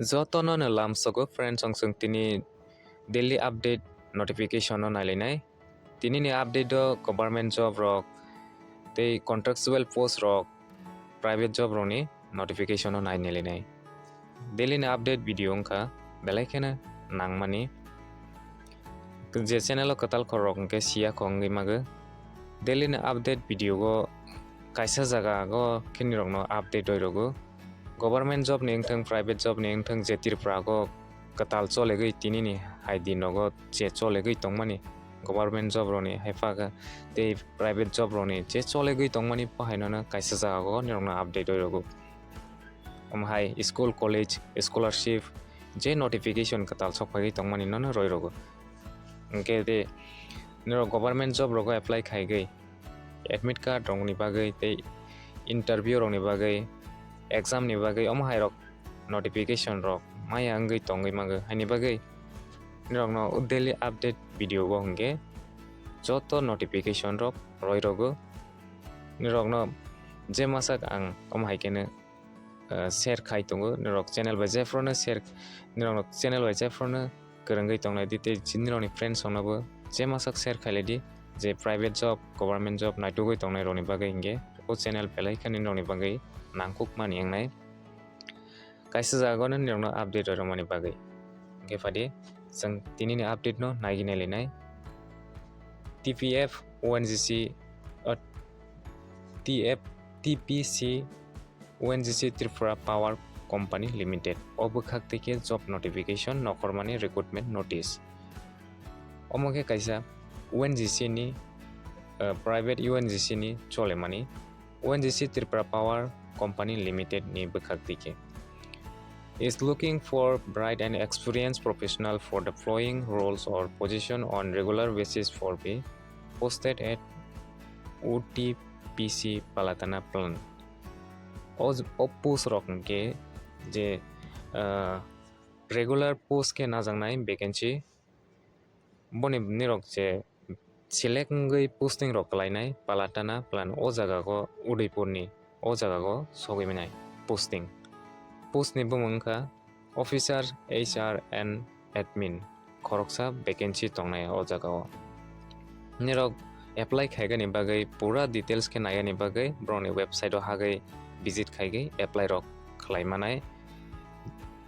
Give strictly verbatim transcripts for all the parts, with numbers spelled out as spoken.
Jotono no lamsogo friends, ang chwng tini daily update notification no nailainai. Tini ni update o government job rok tei contractual post rok, private job rok ni notification no nai nailainai. Daily ni update video wngkha belai kheno nangmani. Je channel o kwtal khorok hwnkhe siya kho wngwi mago. Daily ni update video o kaisa jaga o khe nirokno update roi rogo. Government job ni wngthang, private job ni wngthang, je Tripura o kwtal cholegwi tini ni hai din rogo je cholegwi tongmani, government job rokni hai pha khe tei private job rokni je cholegwi tongmani bo hai nono kaisa jaga o nirokno update roi rogo. Omo hai school, college, scholarship je notification kwtal sok phaiwi tongmani nono roi rogo. Hwnkhe tei nirok government job rogo apply khaigwi admit card rokni bagwi tei interview rokni bagwi, exam ni bagwi omo hai rok notification rok maya wngwi tongwi mago. Haini bagwi nirokno daily update video o hwnkhe joto notification rok roi rogo. Nirokno je masak ang omo hai kheno, eh, share khai tongo. Nirok channel bai jephruno share, nirokno channel bai jephruno kwrwngwi tongnai di tei nirokni friends roknobo je masak share khailai di, je private job, government job naitugwi tongnai rokni bagwi hwnkhe o channel belai kheno nirokni bagwi nangkukmani wngnai. Kaisa jaga o nirokno update rwmani bagwi. Hwnkhe phadi chwng tini ni update no naigwi nailainai. T P F O N G C, uh, T F, T P C O N G C Tripura Power Company Limited o bwkhak tei khe job notification nokhormani recruitment notice. Omo khe kaisa O N G C ni, uh, private O N G C ni cholemani. O N G C Tripura Power Company Limited ni bwkhak twi khe is looking for bright and experienced professional for the following roles or position on regular basis for be posted at O T P C Palatana Plan. O, o post rok hwnkhe je, ah, regular post khe najaknai vacancy. Boni nirok je select wngwi posting rok kwlainai Palatana Plan o jaga o Udaipur ni o jaga o sogwi manai posting. Post ni bumung wngkha Officer H R and Admin, khoroksa vacancy tongnai o jaga o. Nirok apply khaigani bagwi pura details khe naigani bagwi borokni website o hagwi visit khaigwi apply rok khlai manai.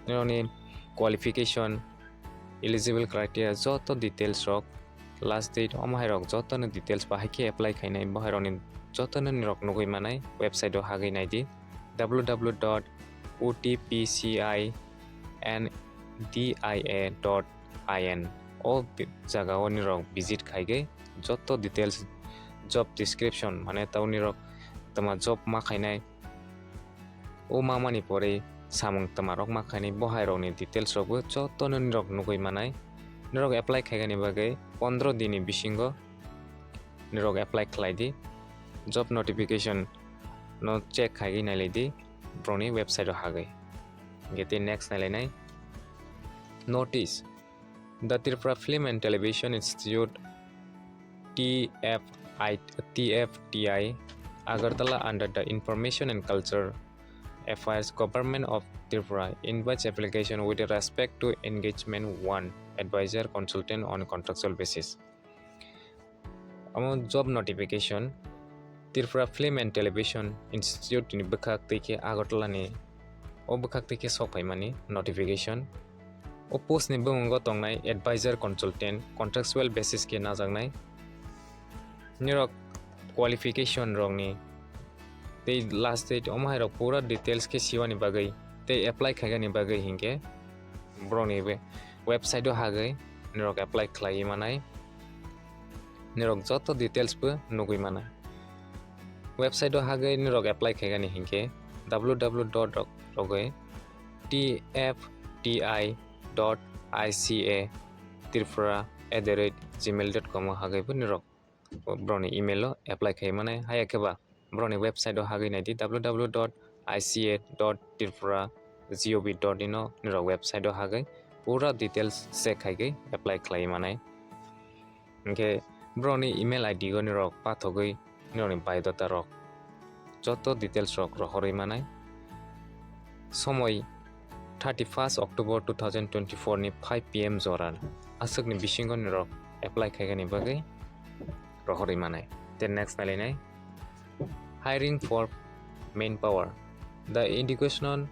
Nirokni qualification, eligible criteria, joto details rok, last date, omo hai rok joto no details bahai khe apply khainai, bo hai rok ni joto no nirok nugwi manai website o hagwi naidi, W W W dot O T P C I N D I A dot I N. O bi-, jaga o nirok visit khaigwi joto details, job description, mane tau nirok tama job ma khainai, o mamani pore samung twmarok ma khainai, bo hai rokni details rokbo jotono nirok nugwi manai. Nirok apply khaigani bagwi pondro dini bisingo nirok apply khlai di. Job notification no check khaigwi nailai di borokni website o hagwi. Hwnkhe tei next nailainai notice. The Tripura Film and Television Institute, T F I, T F T I, Agartala under the Information and Culture Affairs, Government of Tripura invites application with respect to engagement one, advisor consultant on contractual basis. Omo job notification Tripura Film and Television Institute ni bwkhak tei khe Agartala ni o bwkhak tei khe sok phaimani notification. O post ni bumung o tongnai advisor consultant contractual basis khe najaknai. Nirok qualification rokni tei last date omo hai rok pura details khe siwani bagwi tei apply khaigani bagwi hinkhe borokni we-, website o hagwi nirok apply khlaiwi manai. Nirok joto details bo nugwi manai. Website o hagwi nirok apply khaigani hinkhe W W W dot rok rogwi T F T I dot I C A Tripura at the rate gmail dot com o hagwi bo nirok borokni email o apply khai manai. Haya khe ba borokni website o hagwi naidi W W W dot I C A dot tripura dot gov dot in o nirok website o hagwi pura details check khaigwi apply khlai manai. Hinkhe borokni email I D o nirok pathogwi nirokni biodata rok joto details rok rohorwi manai. Somoi thirty-first October two thousand twenty-four ni five P M jora aswkni bisingo nirok apply khaigani bagwi rohorwi manai. Then next nailainai, hiring for manpower. The Education,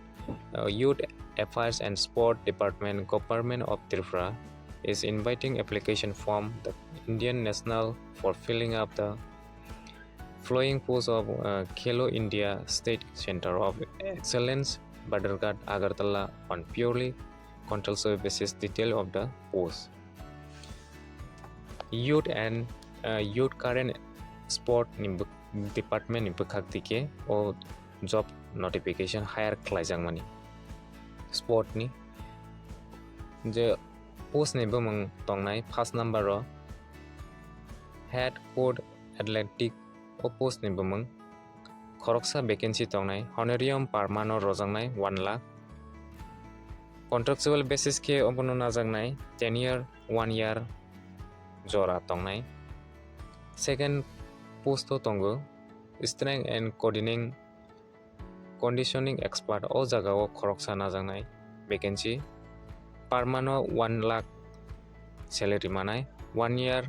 uh, Youth Affairs and Sport Department, Government of Tripura is inviting application form the Indian national for filling up the following post of, uh, Khelo India State Center of Excellence, Badharghat, Agartala on purely contractual basis. Detail of the post. Youth and, uh, Youth Career Sport ni bw-, Department ni bwkhak tike o job notification hire khlaijakmani sport ni je post ni bumung tongnai first number o Head Coach Athletic o post ni bumung khoroksa vacancy tongnai, honorarium per month o rojaknai one lakh. Contractual basis khe obono najaknai ten year, one year jora tongnai. Second post o tongo strength and coordinating conditioning expert, o jagao khoroksa najaknai vacancy, per month o one lakh salary manai, one year,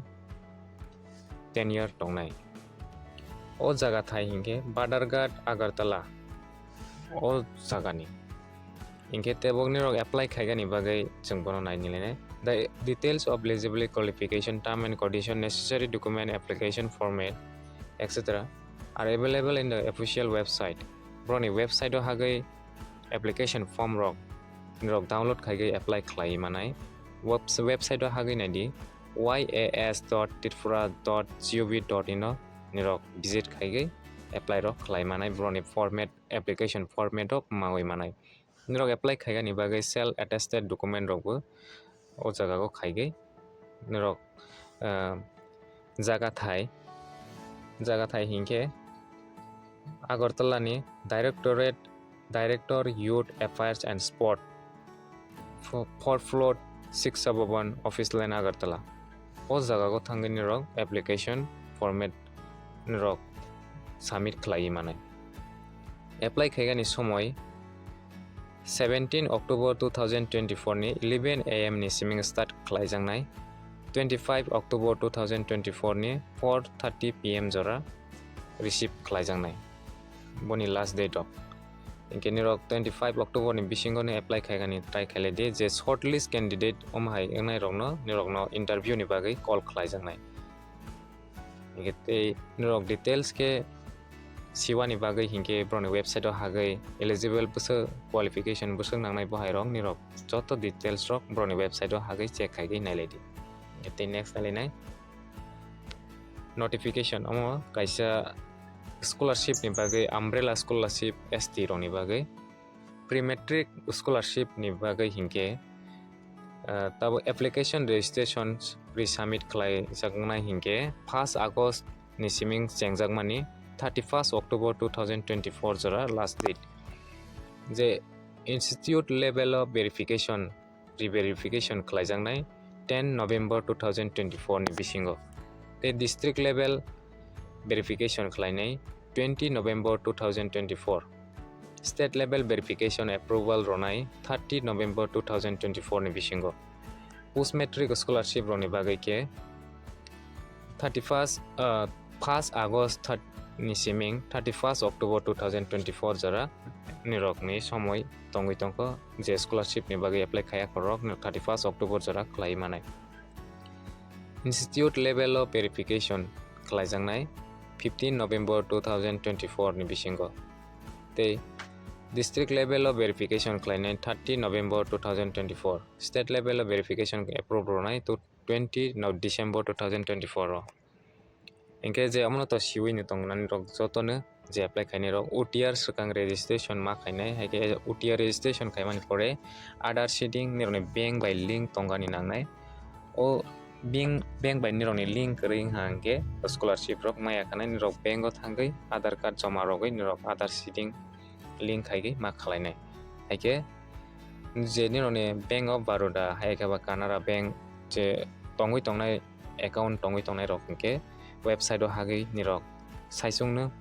ten year tongnai. O jaga thai hinkhe Badharghat, Agartala, o jagani. Hinkhe tebok nirok apply khaigani bagwi chwng bono naini lainai. The details of eligibility, qualification, term and condition, necessary document, application format, et cetera are available in the official website. Borokni website o hagwi application form rok nirok download khaigwi apply khlaiwi manai. Webs-, website o hagwi naidi Y A S dot tripura dot gov dot in o nirok visit khaigwi apply rok khlai manai, borokni format, application format rok mawi manai. Nirok apply khaigani bagwi self attested document rokbo o jaga o khaigwi nirok, ah, jaga thai, jaga thai hinkhe Agartala ni Directorate, Director Youth Affairs and Sport, fo-, fourth floor, Shiksha Bhavan, Office Line, Agartala. O jaga o thangwi nirok application format nirok submit khlaiwi manai. Apply khaigani somoi seventeen October two thousand twenty-four ni eleven A M ni siming start khlaijaknai, twenty-five October two thousand twenty-four ni four thirty P M jora receive khlaijaknai, boni last date rok. Hinkhe nirok twenty-five October ni bisingo no apply khaigani try khailai di, je shortlist candidate omo hai wngnai rokno nirokno interview ni bagwi call khlaijaknai. Hinkhe tei norok details khe siwani bagwi hinkhe borokni website o hagwi eligible bwswk qualification bwswk nangnai bo hai rok nirok joto details rok borokni website o hagwi check khaigwi nailai di. Hinkhe tei next nailainai notification, omo kaisa scholarship ni bagwi, umbrella scholarship S T rokni bagwi. Pre-matric scholarship ni bagwi hinkhe, ah, tabo application registration resubmit khlaijaknai hinkhe first August ni siming chengjakmani, thirty-first October two thousand twenty-four jora last date. Je institute level of verification, re-verification khlaijaknai ten November two thousand twenty-four ni bisingo. Tei district level verification khlainai twenty November two thousand twenty-four. State level verification approval rwnai thirty November two thousand twenty-four ni bisingo. Post matric scholarship rokni bagwi khe thirty-first, ah, first August thirty ni siming thirty-first October two thousand twenty-four jora nirokni somoi tongwi tongkho, je scholarship ni bagwi apply khaiya khorok thirty-first October jora khlai manai. Institute level of verification khlaijaknai fifteen November two thousand twenty-four ni bisingo, tei district level of verification khlainai thirty November two thousand twenty-four, state level of verification approve rwnai to twenty no December two thousand twenty-four o. Hinkhe je omono to siwi ni tong nani rok jotono je apply khainai rok O T R swkang registration ma khainai, hai khe O T R registration khaimani pore Aadhaar seeding nirokni bank bai link tongani nangnai. O bank, bank bai nirokni link kwrwi wngkha hinkhe scholarship rok maya khanai, nirok bank o thangwi Aadhaar card joma rogwi nirok Aadhaar seeding link khaigwi ma khlainai. Hai khe je nirokni Bank of Baroda hai khe ba Canara Bank je tongwi tongnai, account tongwi tongnai rok hinkhe website o hagwi nirok saichungno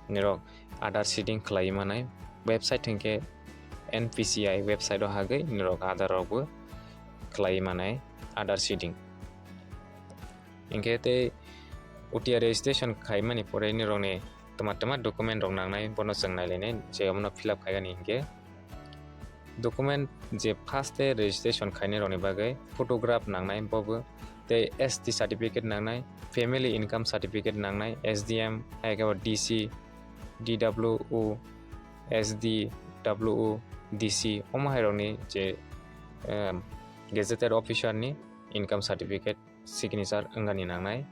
nirok Aadhaar seeding khlaiwi manai. Website hinkhe N P C I website o hagwi nirok Aadhaar rokbo khlai manai, Aadhaar seeding. Hinkhe tei O T R registration khaimani pore nirokni twma twma document rok nangnai, bono chwng nailainai je omono fill up khaigani hinkhe. Document je first day registration khainai rokni bagwi photograph nangnai, bobo tei S T certificate nangnai, family income certificate nangnai, S D M, hai khe bo D C, D W O, S D W O, D C, omo hai rokni je, em, gazetted officer ni income certificate, signature wngani nangnai.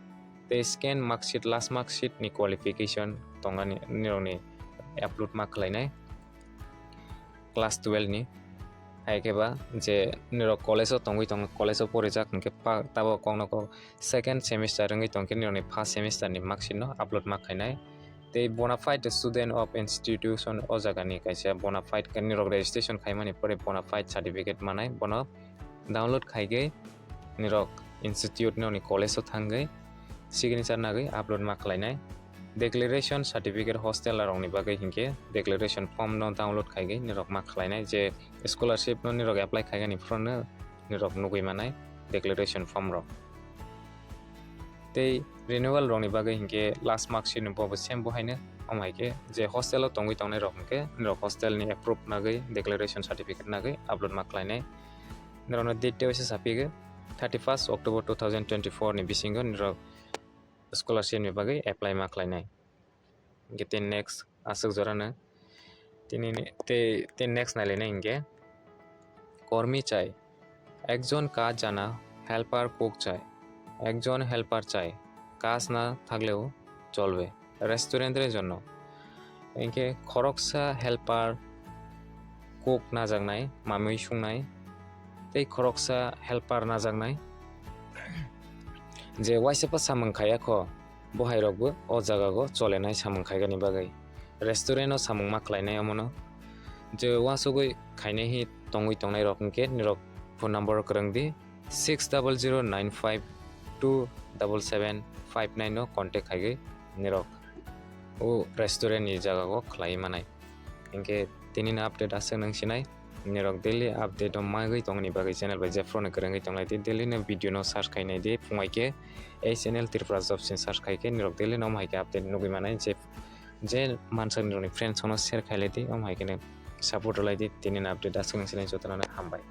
Tei scan mark sheet, last mark sheet ni qualification tongani nirokni upload ma khlainai class twelve ni. Hai khe ba je nirok college o tongwi tong, college o porijak hinkhe pa-, tabok kokno kok second semester wngwi tongkhe nirokni first semester ni mark sheet no upload ma khlainai. Tei bona fide student of institution o jaga ni kaisa bona fide khe nirok registration khaimani pore bona fide certificate manai, bono download khaigwi nirok institute nirokni college o thangwi signature nagwi upload ma khlainai. Declaration certificate hostel rokni bagwi hinkhe declaration form no download khaigwi nirok ma khlainai je scholarship no nirok apply khaigani phuru no nirok nugwi manai declaration form rok. Tei renewal rokni bagwi hinkhe last mark sheet no bobo same bo haino, omo hai khe je hostel o tongwi tongnai rok hinkhe nirok hostel ni approve nagwi declaration certificate nagwi upload ma khlainai. Nirokno date tei waisa saphigwi thirty first October two thousand twenty four ni bisingo nirok scholarship ni bagwi apply ma khlainai. Hinkhe tei next aswk jorano tini tei, tei next nailainai hinkhe kormi chai, ekjon kaj jana helper cook chai, ekjon helper chai, kaj na thakleo cholbe, restaurant re jonno. Hinkhe khoroksa helper cook najaknai, mamui sungnai, tei khoroksa helper najaknai. Je waisa pa samung khaiya kho, bo hai rokbo o jaga o cholenai samung khaigani bagwi. Restaurant o samung ma khlainai omono. Je uansugwi khainai hi tongwi tongnai rok hinkhe nirok phone number o kwrwng di, six double zero nine five two double seven five nine o contact khaigwi nirok o restaurant ni jaga o khlai manai. Hinkhe tini ni update aswk nung sinai. Nirok daily update o magwi tongni bagwi channel bai jephru no kwrwngwi tonglai di, daily no video no search khainai di, phungai khe ei channel Tripura Jobs ni search khai khe nirok daily no hai khe update nugwi manai. Je, je mansak nirokni friends rokno share khailai di, omo hai khe no support rwlai di. Tini ni update aswk nung sinai, jotono no hambai.